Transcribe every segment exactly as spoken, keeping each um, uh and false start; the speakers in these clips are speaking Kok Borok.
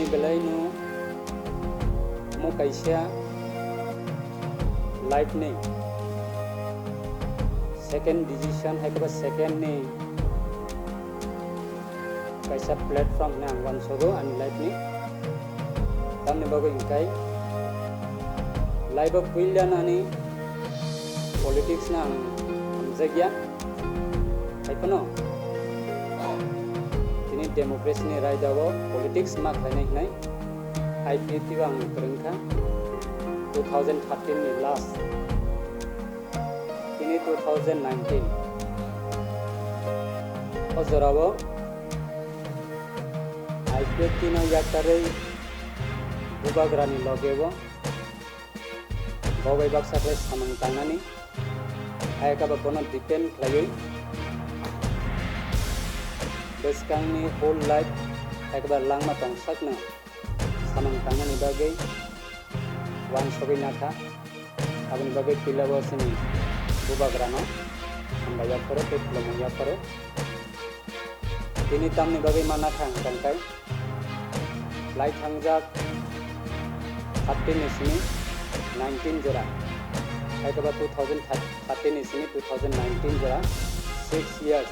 Belaino omo kaisa life ni second decision, hai khe ba second ni kaisa platform hwnwi ang uansogo ani life ni. Tamni bagwi hwnkhe life o puila nani politics no ang hamjakya. Hai phano tini democracy ni raida o politics ma khlainai hwnwi I P F T o ang kwrwngkha two thousand thirteen ni last. Tini two thousand nineteen. O jorao I P F T no yaktarwi bubagrani logeo bo bai baksa khe samung tangnani, ayakaba bono depend khlaiwi bwskangni whole life ayakaba langma tongsakno samung tangnani bagwi uansugwi nakha. Aboni bagwi puilao chini bubagrano hambai yapharo tei khulumung yapharo. Tini tamni bagwi ma nakha hwnkhe lai thangjak thirteen ni simi nineteen jora, hai khe ba two thousand thirteen ni simi two thousand nineteen jora, six years.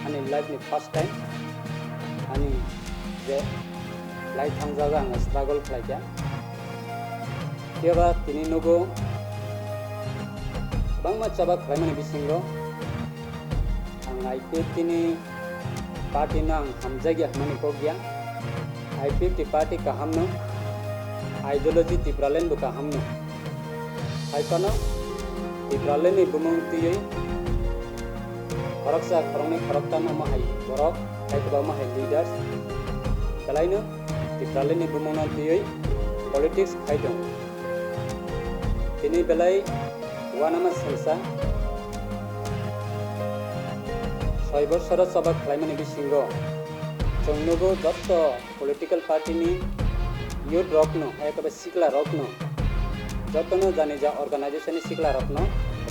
Ani life ni first time ani je lai thangjago ang struggle khlaikha. Phiya ba tini nugo kwbangma choba khlaimani bisingo ang I P F T ni party no ang hamjakya hwnmani kok ya. I P F T party kaham no, ideology Tipraland bo kaham no. Hai phano Tipraland ni bumung twiwi khoroksa, khoroknwi, khoroktham omo hai borok, hai kwbangma hai leaders belaino Tipraland ni bumung no twiwi politics khai tongo. Tini belai uanama sengsa soi bosoro choba khlaimani bisingo chwng nugo joto political party ni youth rokno, hai khe sikla rokno, jotono jani ja organization ni sikla rokno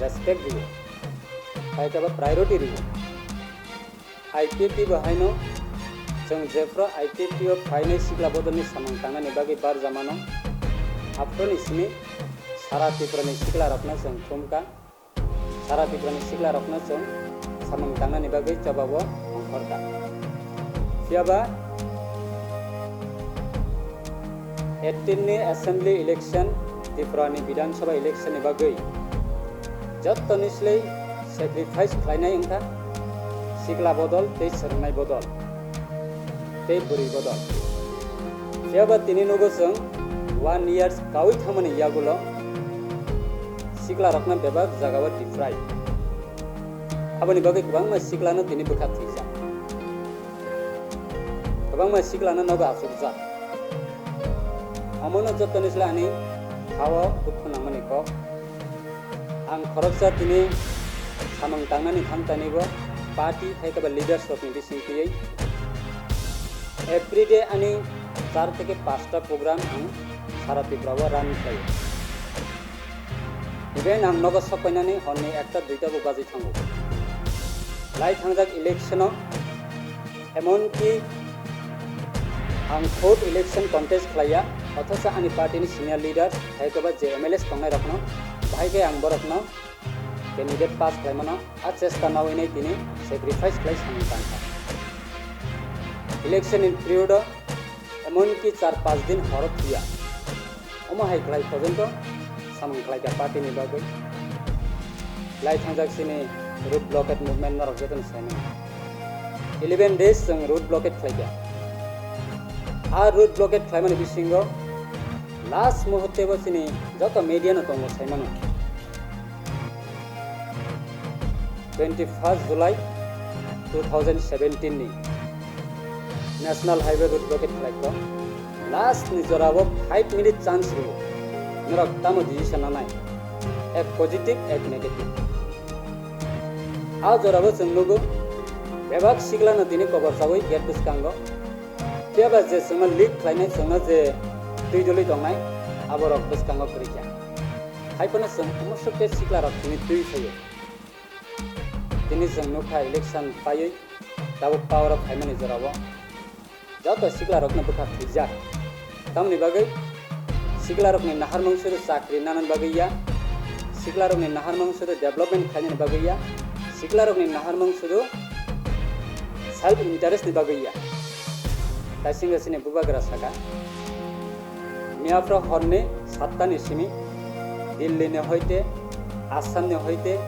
respect rio, hai khe priority rio. I P F T bo haino chwng jephru I P F T o phainai sikla bodolni samung tangnani bagwi barjamano, aphuruni simi sara Tripurani sikla rokno chwng thumkha. Sara Tripurani sikla rokno chwng samung tangnani bagwi chobao ongkhorkha. Phiya ba eighteen ni assembly election, Tripurani Bidhan Sabha election ni bagwi jottoni slai sacrifice khlainai wngkha sikla bodol tei swrwngnai bodol tei bwrwi bodol. Phiya ba tini nugo chwng one years kaui thangmani yagulo sikla rokno bebak jagao deprive. Aboni bagwi kwbangma siklano tini bwkha thwijak. Kwbangma siklano nogo achukjak. Omono jottoni slai ani hao dukhu nangmani kok. Ang khoroksa tini samung tangnani thangtanibo party hai khe ba leaders rokni bisingtwi everyday ani char theke pasta program ang sara Tripura o run khlaio. Even ang nogo sok painani horni ekta duita bo bajwi thango. Lai thangjak election o emonki ang khud election contest khlaiya, othocho ani party ni senior leaders hai khe ba je M L As tongnai rokno bahai khe ang borokno candidate pass khlaimano a chesta nawi nai tini sacrifice khlai samung tangkha. Election ni period o emonki char panch din horo thuya. Omo hai khlai porjonto samung khlaikha party ni bagwi. Lai thangjak sini road blockade movement norok jotono saimano. Eleven days chwng road blockade khlaikha. A road blockade khlaimani bisingo last muhurte bo chini joto media no tongo saimano. Twenty first July two thousand seventeen ni National Highway road blockade khlaikha. Last ni jorao five minute chance rwo. Norok tamo decision nanai? Ek positive, ek negative. A jorao chwng nugo bebak siklano tini kobor chawi gate bwskango. Phiya ba je chwngno lead khlainai, chwngno je twi doli tongnai, aborok bwskango kwrwi kha. Hai phano chwng omo sukhe siklarok tini twi phaio. Tini chwng nukha election paiwi tabuk power o phaimani jorao joto siklarokno bwkha thwijak. Tamoni bagwi siklarokni naharmung sudu chakri nanani bagwi ya, siklarokni naharmung sudu development khlainani bagwi ya, siklarokni naharmung sudu self interest ni bagwi ya. Taisingo chini bubagra saka, miyaphro horni satta ni simi Delhi ni hoite, Assam ni hoite,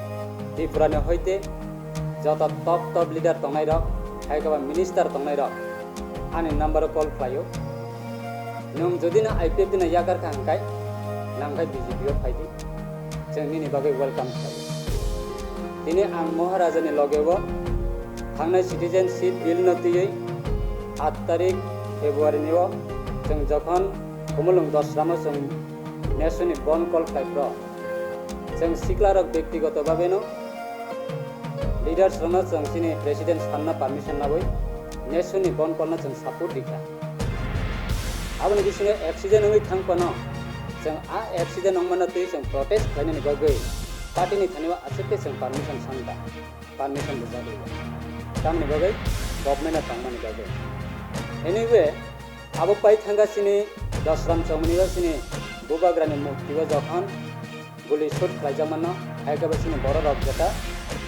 Tripura ni hoite joto top top leader tongnai rok, hai khe ba minister tongnai rok ani number o call khlaio. Nwng jodi no I P F T no yakar kha hwnkhai, nangkhai B J P o phaidi, chwng nini bagwi welcome khlaio. Tini ang Maharaja ni loge o thangnai citizenship bill no twiwi aat tarik February ni o chwng jokhon Khumulwng Dosramo chwng Nesu ni bon call khlai phro, chwng siklarok bektigoto babeno leaders rokno chwng chini president sanna permission nawi Nesu ni bon call no chwng support rikha. Aboni bisingo accident wngwi thang phano chwng a accident wngmano twi chwng protest khlainani bagwi party ni thani o aswk khe chwng permission sankha, permission rwjak rwo. Tamoni bagwi government o tongmani bagwi. Anyway, abo pai thangkha chini Dosram Chowmani o chini bubagrani murti o jokhon guli shoot khlaijak mano, hai khe bo chini borok rok jeta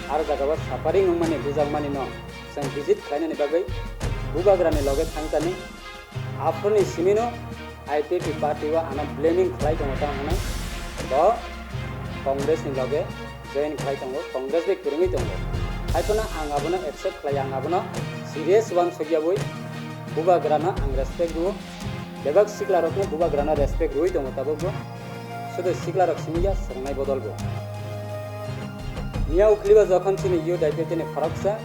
aro jaga o suffering wngmani, bujakmani no chwng visit khlainani bagwi bubagrani loge thangkani. Aphuruni simino I P F T party o ano blaming khlai tongo, tamo hwnwi bo Congress ni loge join khlai tongo, Congress bai kwrwngwi tongo. Hai phano ang abono accept khlai, ang abono serious uansukyawi bubagrano ang respect rwo. Bebak siklarokno bubagrano respect rwwi tongo tabukbo, sudu siklarok simi ya, swrwngnai bodolbo. Miya ukhliba jokhon chini youth I P F T ni khoroksa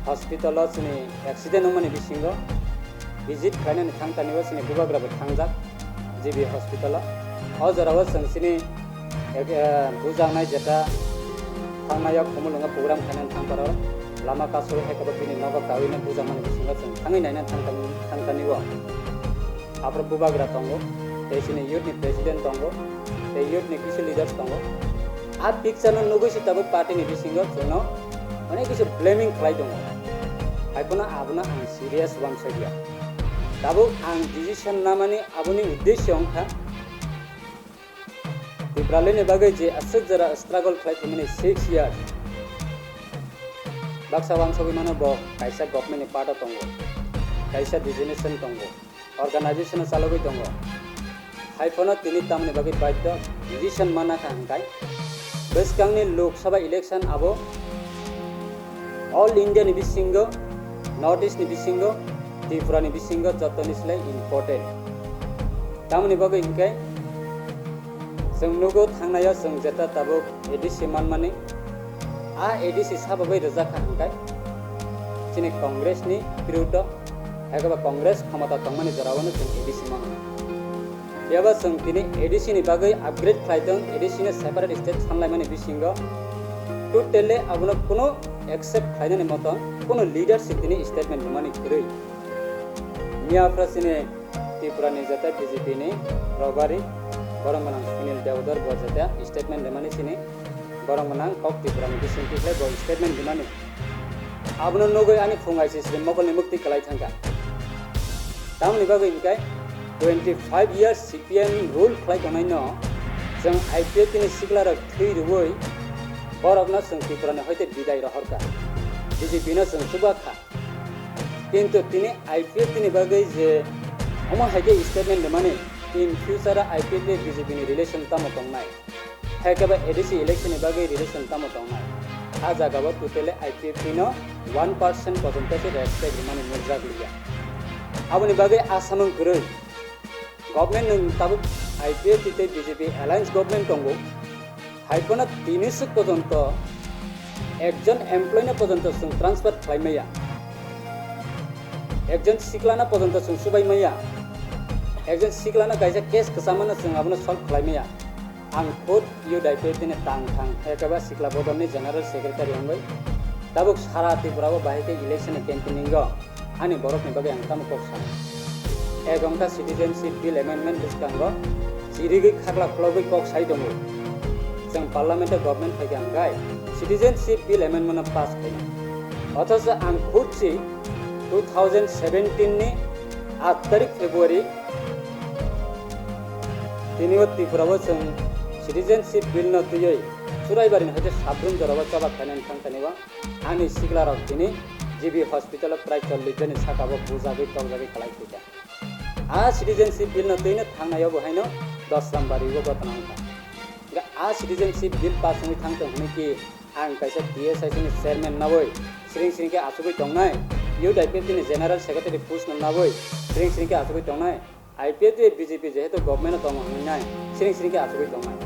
hospital o chini accident wngmani bisingo visit khlainani thangtani o chini bubagrabo thangjak G B hospital o. O jorao chwng chini ek-, eh, bujaknai jeta thangnai o Khumulwngo program khainani thangpharo lama kasui hai khe bo bini nogo kawino bujakmani bisingo chwng thangwi naina thangtani, thangtani o. Aphuru bubagra tongo, tei chini youth ni president tongo, tei youth ni kisi leaders tongo. A picture no nugwi se tabuk party ni bisingo chwngno onek kisi blaming khlai tongo. Hai phano abono ang serious uansukya. Tabuk ang decision namani aboni uddesyo wngkha, Tipralini bagwi je aswk jora struggle khlai phaimani six years, baksa wansugwi mano bo kaisa government ni part o tongo, kaisa designation tongo, organization o chalogwi tongo. Hai phano tini tamoni bagwi baidhyo decision mana kha hwnkhai bwskangni Lok Sabha election abo All India ni bisingo, North East ni bisingo, Tripura ni bisingo jotoni slai important. Tamoni bagwi hwnkhe chwng nugo thangnaio chwng jeta tabuk A D C manmani, a A D C sabo bai rwjak kha hwnkhe chini Congress ni period o, hai khe ba Congress khomota tongmani jorao no chwng A D C mano. Phiya ba chwng tini A D C ni bagwi upgrade khlai tong, A D C no separate state sanlaimani bisingo totally abono kuno accept khlainani moto kuno leadership tini statement rwmani kwrwi. Miya phra chini Tripura ni jeta B J P ni robari borok gwnang Sunil Deodar bo jeta statement rwmani chini borok gwnang kok Tripura ni bisingtwi khlai bo statement rwmani. Abono nugwi ani phung I C C ni mokolni mukti kwlai thangkha. Tamoni bagwi hwnkhe twenty five years C P M rule khlai tongnaino chwng I P F T ni siklarok thwi rwui borokno chwng Tripura ni hoite bidai rohorkha, B J P no chwng chubakha. Kintu tini I P F T ni bagwi je omo hai khe statement rwmani, in future o I P F T B J P ni relation tamo tongnai? Hai khe ba A D C election ni bagwi relation tamo tongnai? A jaga o totally I P F T no one percent pojonto se respect rwmani nukjak liya. Aboni bagwi asamung kwrwi government nwng tabuk I P F T tei B J P alliance government tongo, hai phano tini swk pojonto ekjon employee no pojonto chwng transfer khlai maya, ekjon sikla no pojonto chwng chubai maya, ekjon sikla no kaisa case kwchama no chwng abono solve khlai maya. Ang khud youth I P F T ni tang thang, ekaba sikla bodol ni general secretary wngwi tabuk sara Tripura o bahai khe election ni campaigning o ani borok ni bagwi ang tamo kok sanai. Ek wngkha citizenship bill amendment bwskango chirigwi khakla khlogwi kok sai tongo. Chwng parliament o government phaikha hwnkhe citizenship bill amendment no pass khaina. Othocho ang khud si two thousand seventeen ni Aat tarik February, tini o Tripura o chwng citizenship bill no twiwi Churaibari ni hoite Sabrum jora o choba khainani thang thani o ani sikla rok tini G B hospital o prai chollish joni saka o bujagwi tokjagwi kwlai thwikha. A citizenship bill no twi no thangnai o bo haino Dosrambari o gotna wngkha. Hingkhe a citizenship bill pass wngwi thang tong hwnwi ki ang kaisa T S I C ni chairman nawi siring siring khe achugwi tongnai, Youth I P F T ni general secretary post no nawi siring siring khe achugwi tongnai, I P F T B J P jehetu government o tongo hwnwi nai siring siring khe achugwi tongnai.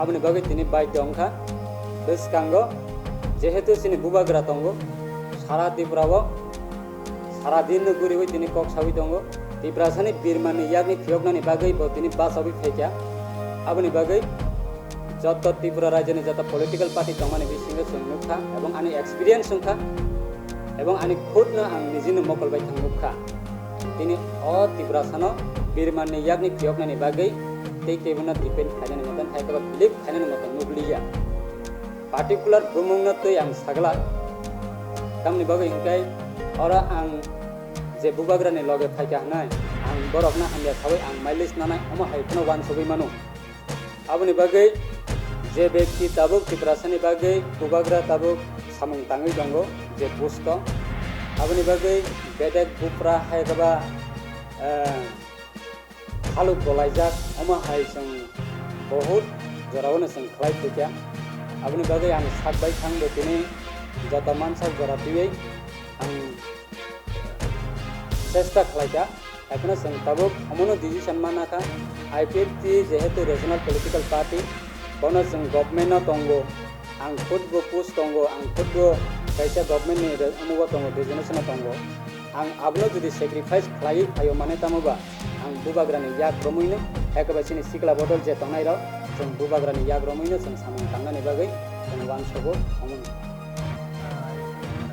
Aboni bagwi tini baidhyo wngkha bwskango, jehetu chini bubagra tongo sara Tripura o, sara din no guriwi tini kok sawi tongo. Tiprasani birmani yakni phiyoknani bagwi bo tini bachawi phaikha. Aboni bagwi joto Tripura rajyoni joto political party tongmani bisingo chwng nukha ebong ani experience wngkha ebong ani khudno ang nijino mokol bai thang nukha. Tini o Tiprasano birmani yakni phiyoknani bagwi tei kebono depend khainani motan hai khe ba believe khainani motan nukliya. Particular bumungno twi ang sagla. Tamni bagwi hwnkhe oro ang je bubagrani loge phaikha hwnwi ang borokno hamya sawi ang mileage nanai omo hai phano uansugwi mano. Aboni bagwi je bekti tabuk Tiprasani bagwi bubagra tabuk samung tangwi tongo je post o. Aboni bagwi bedek bupra hai khe ba, eh, haluk golaijak, omo hai chwng bohut jorao no chwng khlai phaikha. Aboni bagwi ang sak bai thang bo tini joto mansak jora twiwi ang chesta khlaikha. Haiphano chwng tabuk omono decision manakha, I P F T jehetu regional political party, bono chwng government o tongo, ang khudbo post tongo, ang khudbo kaisa government ni re-, omo tongo, business no tongo. Ang abono jodi sacrifice khlaiwi phaio mane tamo ba, ang bubagrani yak romwino, ekaba chini sikla bodol je tongnai rok, chwng bubagrani yak romwino chwng samung tangnani bagwi chwng uansugo omo.